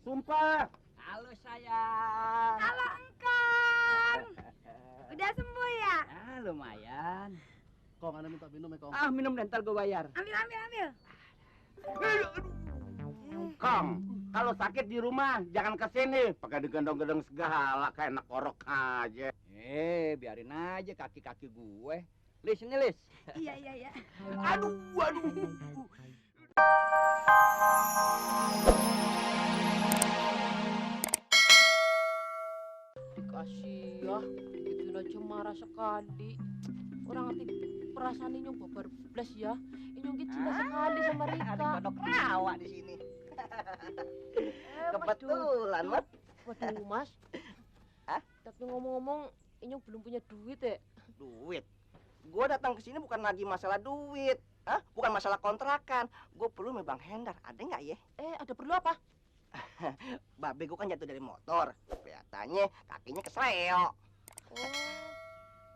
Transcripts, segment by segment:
Sumpah. Halo sayang. Halo Engkong. Udah sembuh ya? Ah, lumayan. Kong, Anda minta minum ya, Kong? Ah, minum dental gue bayar. Ambil. Kong, kalau sakit di rumah jangan kesini. Pakai digendong-gendong segala kayak anak korok aja. Biarin aja kaki-kaki gue. Lis, ini Lis. Iya. Aduh. Dikasih ya, gituin aja marah sekali. Orang ngerti perasaan Inyong babar belas ya. Inyong cinta sekali sama Rika. Ada kodok rawa di sini. Kebetulan, Mat. Waduh, Mas. Tapi ngomong-ngomong, Inyong belum punya duit ya? Duit? Gue datang ke sini bukan lagi masalah duit. Bukan masalah kontrakan. Gue perlu sama Bang Hendar. Ada nggak ya? Ada perlu apa? Babe gue kan jatuh dari motor. Kelihatannya kakinya kesleo. Oh,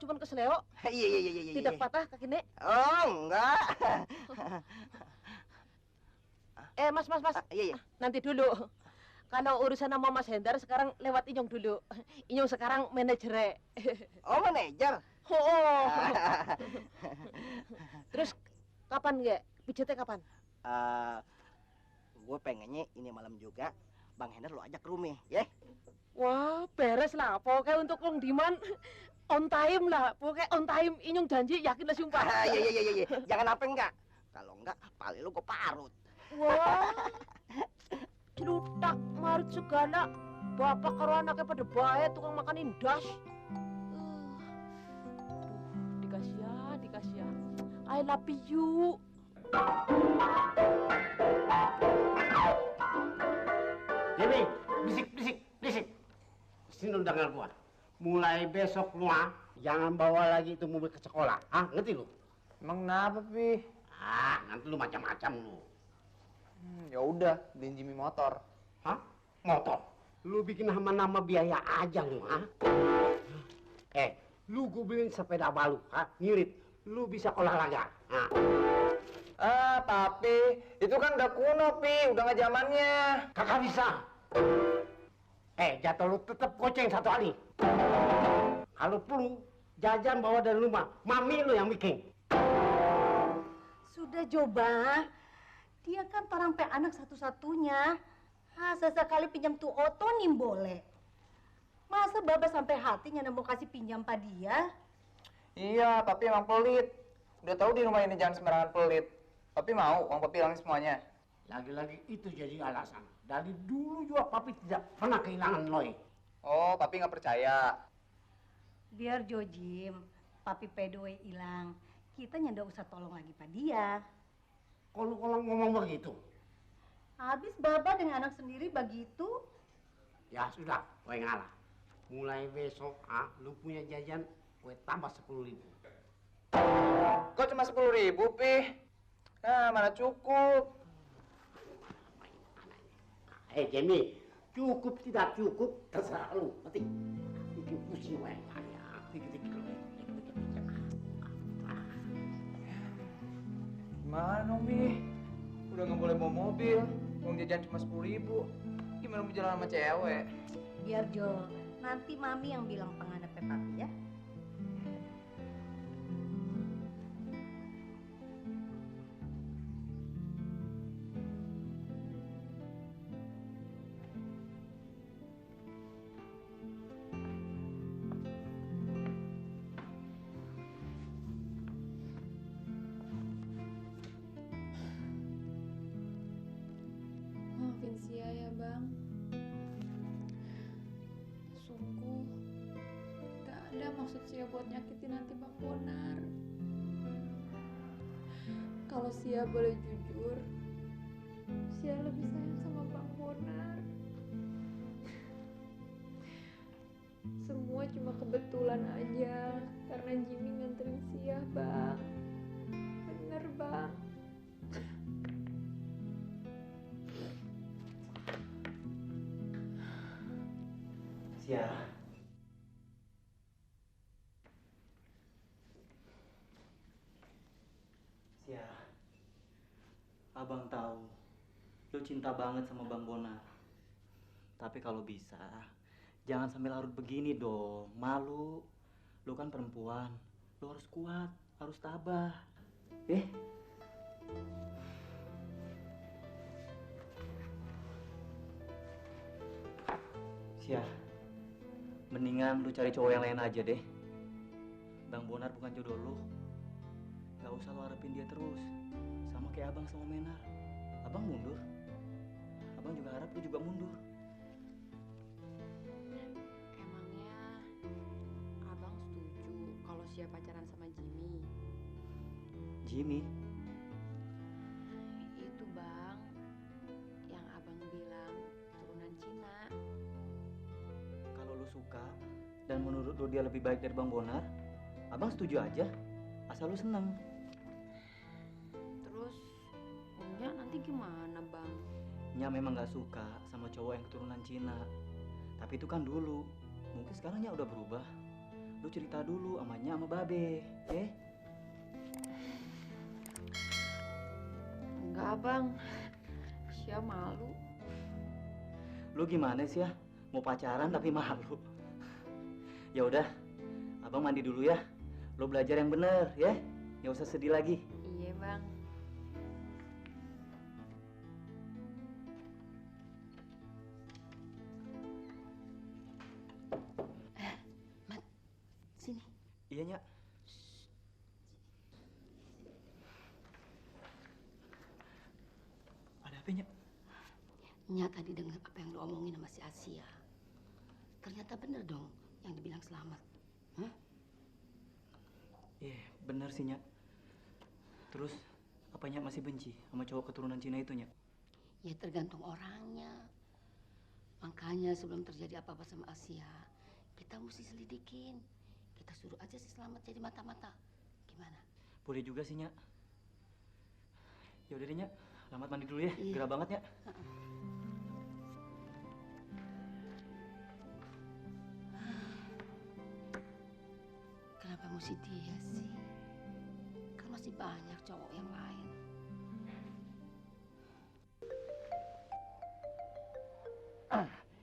cuman kesleo? Iya. Tidak patah kakinya? Oh, enggak. Mas. Iya. Nanti dulu. Kalau urusan sama Mas Hendar sekarang lewat Inyong dulu. Inyong sekarang manajernya. Oh, manajer. Oh. Terus kapan nggak? Pijatnya kapan? Gue pengennya ini malam juga Bang Hendar lo ajak ke rumah, ya? Wah, beres lah. Pokoknya untuk Long Diman on time lah. Pokoknya on time. Inyong janji, yakin lah sumpah. Iya. Jangan apa enggak. Kalau enggak, pali lu gue parut. Wah, celutak marut segala. Bapak karo anaknya pada baik tukang makanin das. Dikasih ya. I love you. Jimmy, bisik. Sini lu dengar gua. Mulai besok lu jangan bawa lagi itu mobil ke sekolah. Ngerti lu? Emang kenapa, Pi? Nanti lu macam-macam lu. Ya udah, beliin Jimmy motor. Motor? Lu bikin nama-nama biaya aja lu, lu gua beliin sepeda baru, ngirit. Lu bisa olahraga. Tapi itu kan udah kuno, Pi. Udah nggak zamannya. Kakak bisa. Jatuh lu tetap goceng satu kali. Kalau perlu, jajan bawa dari rumah. Mami lu yang bikin. Sudah coba. Dia kan orang pe anak satu-satunya. Sesekali pinjam tuh oto nih boleh. Masa Baba sampai hatinya mau kasih pinjam pa dia? Iya, Papi emang pelit. Udah tahu di rumah ini jangan sembarangan pelit. Papi mau uang Papi hilangin semuanya. Lagi-lagi itu jadi alasan. Dari dulu juga Papi tidak pernah kehilangan Loy. Oh, Papi nggak percaya. Biar Jojim, Papi pedoe hilang. Kita nggak usah tolong lagi pa dia. Kalau ngomong begitu. Habis Baba dengan anak sendiri begitu. Ya sudah, gue ngalah. Mulai besok, lu punya jajan, gue tambah 10.000. Kok cuma 10.000, Pi? Mana cukup. Jamie, cukup tidak cukup, terserah lu. Nanti bikin pusing gue. Gimana dong, Mi? Udah nggak boleh bawa mobil. Uang jajan cuma 10.000. Gimana mau jalan sama cewek? Biar Jo, nanti Mami yang bilang pengadap Papi ya. Maafin Sia ya Bang. Sungguh gak ada maksud Sia buat nyakitin nanti Bang Bonar. Kalau Sia boleh jujur, Sia lebih sayang sama Bang Bonar. Semua cuma kebetulan aja karena Jimmy nganterin Sia Bang. Bener Bang. Sia. Sia. Abang tahu, lo cinta banget sama Bang Bonar. Tapi kalau bisa, jangan sambil larut begini dong. Malu. Lu kan perempuan. Lu harus kuat, harus tabah. Sia, mendingan lu cari cowok yang lain aja deh. Bang Bonar bukan jodoh lu. Gak usah lu harapin dia terus. Sama kayak abang sama Menar. Abang mundur. Abang juga harap lu juga mundur. Emangnya abang setuju kalau Sia pacaran sama Jimmy? Jimmy? Itu bang, yang abang bilang turunan Cina. Kalau lu suka dan menurut lu dia lebih baik dari Bang Bonar, abang setuju aja. Asal lu seneng. Terus Nya nanti gimana bang? Nya memang gak suka sama cowok yang keturunan Cina. Tapi itu kan dulu. Mungkin sekarang Nya udah berubah. Lu cerita dulu sama Nya sama Babe, ya? Enggak bang, Sia malu. Lu gimana sih ya? Mau pacaran tapi malu. Ya udah, abang mandi dulu ya. Lu belajar yang bener ya. Nggak usah sedih lagi. Iya bang. Mat, sini. Iya, Nya. Ada apa, Nya? Nya tadi dengar apa yang lo omongin sama si Asia. Ternyata bener dong yang dibilang Selamat. Hah? Iya, bener sih, Nya. Terus, apa Nya masih benci sama cowok keturunan Cina itu, Nya? Ya tergantung orangnya. Makanya sebelum terjadi apa-apa sama Asia, kita mesti selidikin. Kita suruh aja si Selamat jadi mata-mata. Gimana? Boleh juga sih, Nya. Ya udah deh, Nya. Selamat mandi dulu ya. Iya. Gerah banget, Nya. Kenapa mesti dia sih? Kan masih banyak cowok yang lain.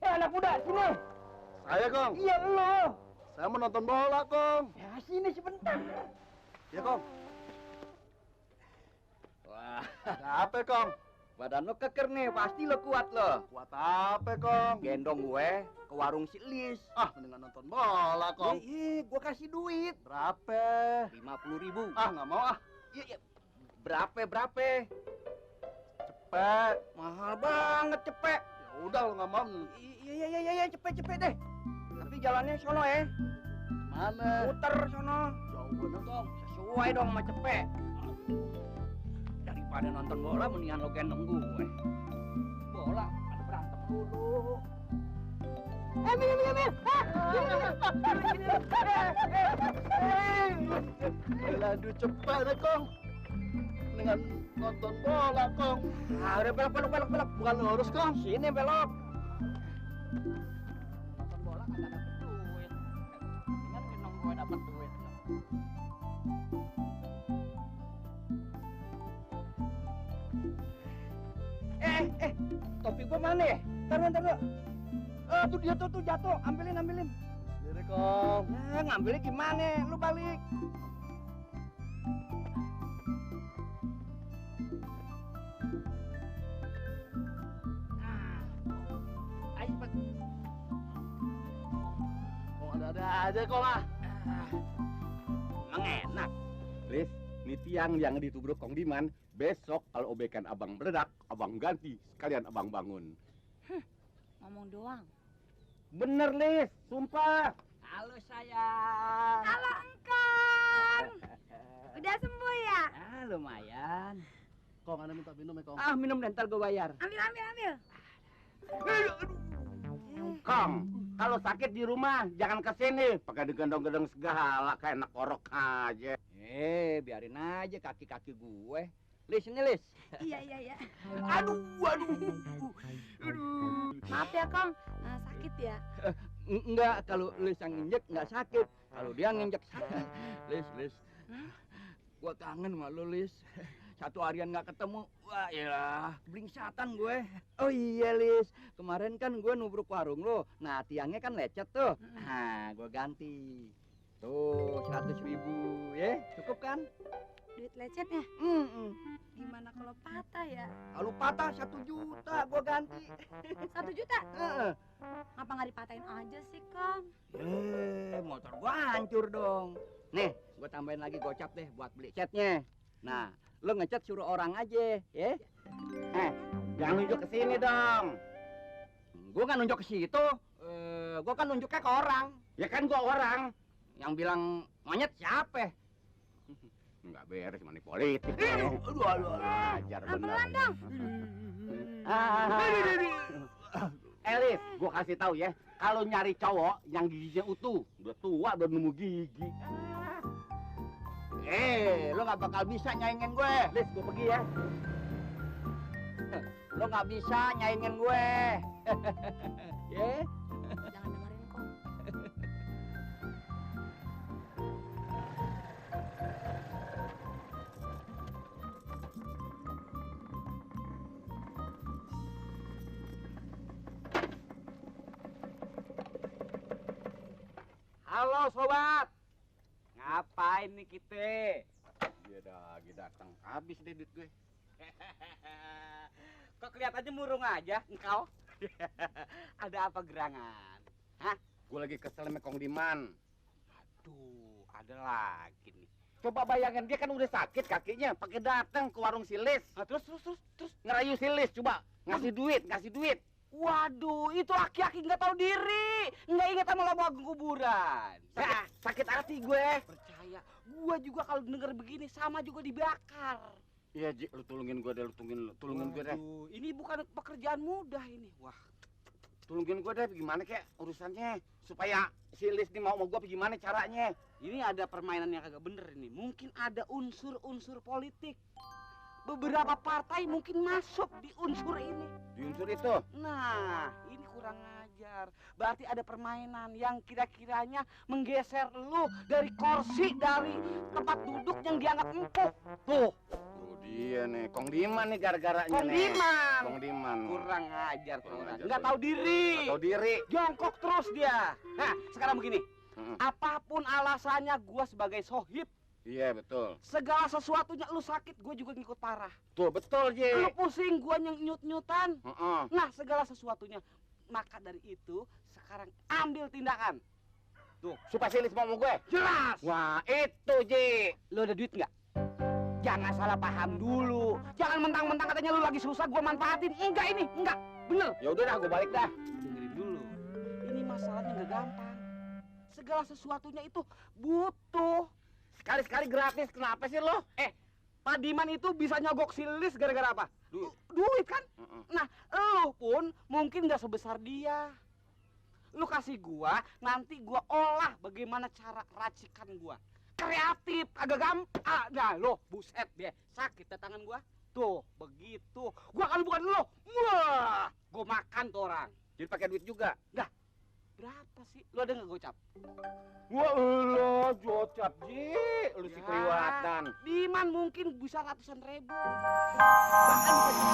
Anak muda, sini. Saya, Kong. Iya, lo. Saya mau nonton bola, Kong. Ya, sini sebentar. Ya, Kong. Wah, Apa, Kong? badan lo keker nih, pasti lo kuat lo. Kuat apa, Kong? Gendong gue ke warung si Lis. Ah, mendingan nonton bola, Kong. Gue kasih duit. Berapa? 50.000. Ah, nggak mau ah. Iya. Berapa? Cepet. Mahal banget, cepet. Ya udah, lo nggak mau. Iya, cepet deh. Tapi jalannya sono ya. Mana? Muter sono. Jauh bener, Kong. Sesuai dong sama cepet. Daripada nonton bola, mendingan lo gendong gue. Bola, ada berantem dulu. Emil. Aduh, cepet deh, Kong. Mendingan nonton bola, Kong. Nah, udah belok. Bukan lurus, Kong. Sini belok. Nonton bola kagak dapet duit. Mendingan gendong gue dapet duit. Topi gue mana ya? Ntar. Tuh dia tuh jatuh. Ambilin. Sendiri, Kong. Nah, ngambilnya gimana? Lu balik. Ayo cepet. Kong ada aja, Kong ah. Emang enak. Lis, ini tiang yang ditubruk Kong Diman. Besok kalau obekan abang meledak, abang ganti. Sekalian abang bangun. Ngomong doang. Bener, Lis. Sumpah. Halo, sayang. Halo, Engkong. Udah sembuh ya? Ah, lumayan. Kong, ada minta minum ya, Kong. Ah, minum dan ntar gue bayar. Ambil. Kong, kalau sakit di rumah, jangan kesini. Pakai digendong-gendong segala, kayak anak orok aja. Biarin aja kaki-kaki gue. Lis, ini Lis. Iya. Aduh. Maaf ya, Kong. Sakit ya? Enggak, kalau Lis yang nginjek enggak sakit. Kalau dia nginjek sakit. Lis. Gua kangen sama lu, Lis. 1 harian nggak ketemu. Wah, ya, blingsatan gue. Oh iya, Lis. Kemarin kan gue nubruk warung lo. Nah, tiangnya kan lecet tuh. Nah, gue ganti. Tuh, 100.000, ya. Cukup kan? Duit lecetnya? Mm-mm. Gimana kalau patah ya? Kalau patah 1 juta, gue ganti. 1 juta? Heeh. Ngapa nggak dipatahin aja sih, Kang? Motor gue hancur dong. Nih, gue tambahin lagi gocap deh buat beli catnya. Nah, lo ngecat suruh orang aja, ya. Jangan nunjuk ke sini dong. Gue nggak nunjuk ke situ. Gue kan nunjuknya ke orang. Ya kan gue orang. Yang bilang monyet siapa? Nggak beres, mani politik. Aduh. Ajar bener. Pelan dong. Elis, gue kasih tahu ya. Kalau nyari cowok yang giginya utuh, udah tua, udah nemu gigi. Lo nggak bakal bisa nyaingin gue. Lis, gue pergi ya. Lo nggak bisa nyaingin gue. Ya? Jangan dengerin kok. Halo sobat, ngapain nih kita? Dia lagi datang, habis deh duit gue. Kok kelihatannya murung aja engkau? Ada apa gerangan? Hah? Gue lagi kesel sama Kong Diman. Aduh, ada lagi nih. Coba bayangin, dia kan udah sakit kakinya, pakai datang ke warung si Lis. Nah, terus ngerayu si Lis, coba ngasih duit. Waduh, itu aki-aki nggak tahu diri, nggak ingat sama lubang kuburan. Sakit hati gue. Percaya, gue juga kalau denger begini sama juga dibakar. Iya, Ji, lu tolongin gue deh, tolongin gue deh. Ini bukan pekerjaan mudah ini. Wah, tolongin gue deh, gimana kek urusannya supaya si Lis nih mau gue gimana caranya? Ini ada permainan yang agak bener ini. Mungkin ada unsur-unsur politik. Beberapa partai mungkin masuk di unsur ini. Di unsur itu? Nah, ini kurang ajar. Berarti ada permainan yang kira-kiranya menggeser lu dari kursi, dari tempat duduk yang dianggap empuk. Tuh. Dia nih, Kong Diman nih gara-garanya nih. Kong Diman. Kurang ajar tuh orang. Nggak tahu diri. Jongkok terus dia. Nah, sekarang begini. Apapun alasannya, gua sebagai sohib. Iya, betul. Segala sesuatunya lu sakit, gue juga ngikut parah. Tuh, betul, Ji. Lu pusing, gue nyut-nyutan. Nah, segala sesuatunya. Maka dari itu, sekarang ambil tindakan. Tuh, supaya si Lis mau gue. Jelas. Wah, itu, Ji. Lu ada duit nggak? Jangan salah paham dulu. Jangan mentang-mentang katanya lu lagi susah, gue manfaatin. Enggak. Bener. Ya udah dah, gue balik dah. Dengerin dulu. Ini masalahnya nggak gampang. Segala sesuatunya itu butuh. Sekali-sekali gratis, kenapa sih lo? Pak Diman itu bisa nyogok si Lis gara-gara apa? Duit kan? Nah, lo pun mungkin nggak sebesar dia. Lo kasih gua, nanti gua olah bagaimana cara racikan gua. Kreatif, agak gampang. Nah, lo, buset deh, sakit deh tangan gua. Tuh, begitu. Gua kalau bukan lo, wah, gua makan tuh orang. Jadi pakai duit juga. Dah. Berapa sih? Lu ada nggak gocap? Wah, lo gocap, Ji. Lu sih kelewatan. Diman mungkin bisa ratusan ribu. Bahkan bisa...